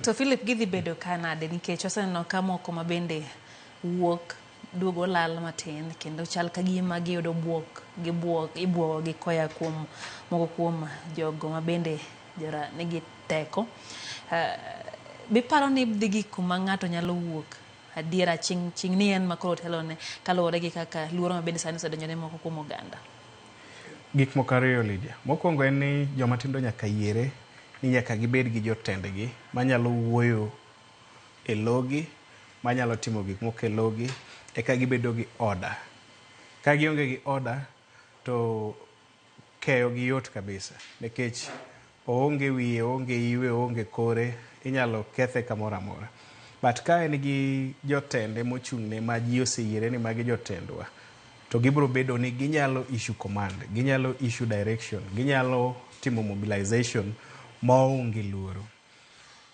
To Philip, gidhi bedo ka nade nikech waseneno ka moko ma bende wuok duogo lal matin kendo chal ka gima giyudo buok gibuok ibuogo gi koya kuom moko kuom jogo ma bende jora nigi teko. Biparo ni dhi gik kuma ng'ato nyalo wuok adiera chieng' chieng' ni en ma koro telone kaluwore gi kaka luoro ma bende sani osedonjo ne moko kuom oganda. Gik moko ariyo, Lydia. Mokwongo en ni joma tindo nyaka yiere ni nyaka gibed gi jotendgi manyalo wuoyo e logi, manyalo timo gik moko e logi, eka gibedo gi order. Ka gionge gi order to keyo gi yot kabisa nikech oonge wiye, oonge iwe, oonge kore, inyalo kethe kamoro amora. But ka en gi jotende mochung'ne ma ji oseyiere ni magi jotendwa, to gibiro bedo ni ginyalo issue command, ginyalo issue direction, ginyalo timo mobilization maonge luoro.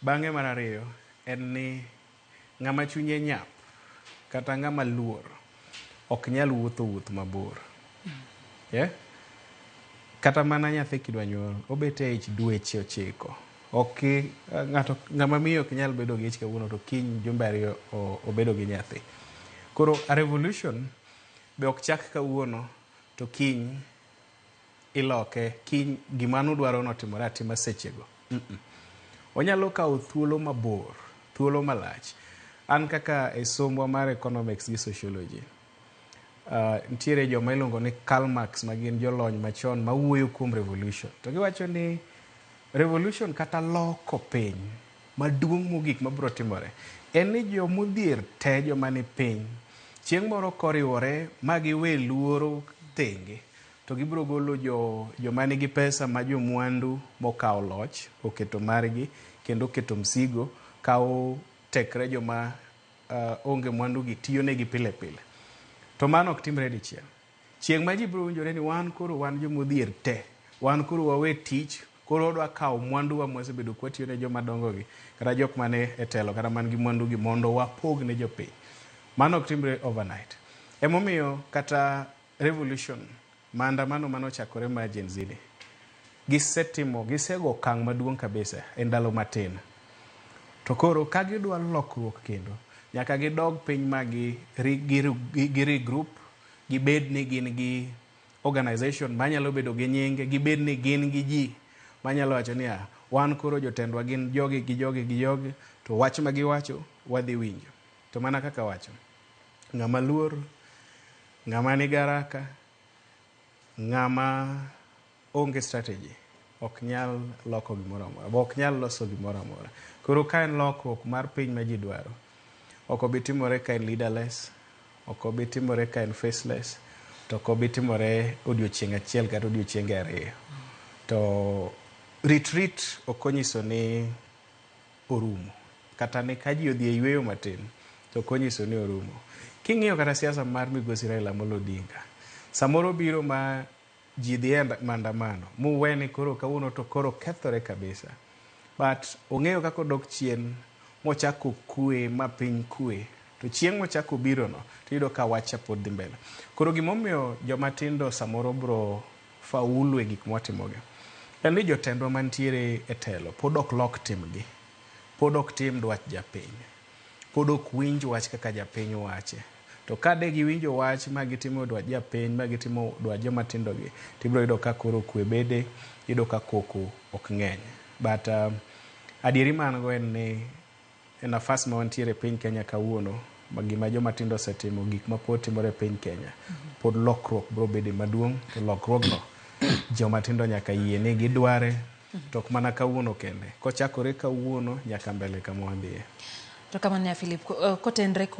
Bang'e mar ariyo en ni ng'ama chunye nyap kata ng'ama luor ok nyal wuotho wuoth mabor. Yeah? Kata mana nyathi kidwa nyuol, obet e ich dweche 9. Ok ng'ato ng'ama miyo ok nyal bedo gi ich kawuono to kiny jumbe 2 obedo gi nyathi. Koro a revolution be ok chak kawuono to kiny iloke, kiny gima nudwaro notimore atima sechego. Onyalo kawo thuolo mabor, thuolo malach. An kaka e sombwa mar economics gi sociology, nitiere joma iluongo ni Karl Marx ma gin jolony machon mawuoyo kuom revolution. To giwacho ni revolution kata loko piny maduong' mogik mabiro timore en ni jomodhier te, joma ni piny, chieng' moro koriwore ma giwe luoro tenge to gibiro golo joma nigi pesa ma jomwandu mokawo loch oketo margi kendo oketo msigo kawo tekre joma onge mwandu gi tiyo negi pile pile. To mano ok timre dichiel. Chieng' ma ji biro winjore ni wan koro wan jomodhier te, wan koro wawe tich, koro wadwa kawo mwanduwa mwasebedo kwatiyo ne joma dongo gi kata jok mane e telo kata man gi mwandu gi mondo wapog ne jopiny. Mano ok timre overnight. Emomiyo kata revolution, maandamano manochakore mar Gen Z ni, gisetimo, gisego okang' maduong' kabisa e ndalo matin. To koro ka gidwa lokruok kendo, nyaka gidog piny ma gi regroup, gibed ni gin gi organization manyalo bedo gi nyinge, gibed ni gin gi ji manyalo wacho niya, wan koro jotendwa gin jogi gi jogi gi jogi, to wach ma giwacho wadhi winjo. To mana kaka wacho, ng'ama luor, ng'ama nigi haraka, ng'ama onge strategy ok nyal loko gimoro amora, ok nyal loso gimoro amora. Koro ka en lokruok mar piny ma ji dwaro, ok obi timore ka en leaderless, ok obi timore ka en faceless, to ok obi timore odiochieng' achiel kata odiochienge 2. To retreat ok onyiso ni orumo. Kata ni ka ji odhi e yweyo matin, to ok onyiso ni orumo. King'iyo kata siasa mar migosi Raila Amolo Odinga, samoro biro ma ji dhi e maandamano, muwe ni koro kawuono to koro kethore kabisa. But ong'eyo kaka odok chien mochako kwe ma piny kwe. To chieng' mochako biro no, tiyudo ka wach cha pod dhi mbele. Koro gimomiyo joma tindo samoro bro faulu e gik mwatimogi, en ni jotendwa mantiere e telo pod ok lok timgi, pod ok tim dwach japiny, pod ok winj wach kaka japiny wache. To ka de giwinjo wach ma gitimo dwach japiny, ma gitimo dwach joma tindo gi, tibiro yudo ka koro kwe bede, iyudo ka koko ok ng'eny. But adieri ma an go en ni e nafas ma wantiere e piny Kenya kawuono, ma gima joma tindo osetimo, gik ma pod timore e piny Kenya, pod lokruok biro bede maduong', to lokruogno joma tindo nyaka yie ni gidware, to ok mana kawuono kende. Kochakore kawuono nyaka mbele kama wadhiye. To kamano ya Philip, kotenre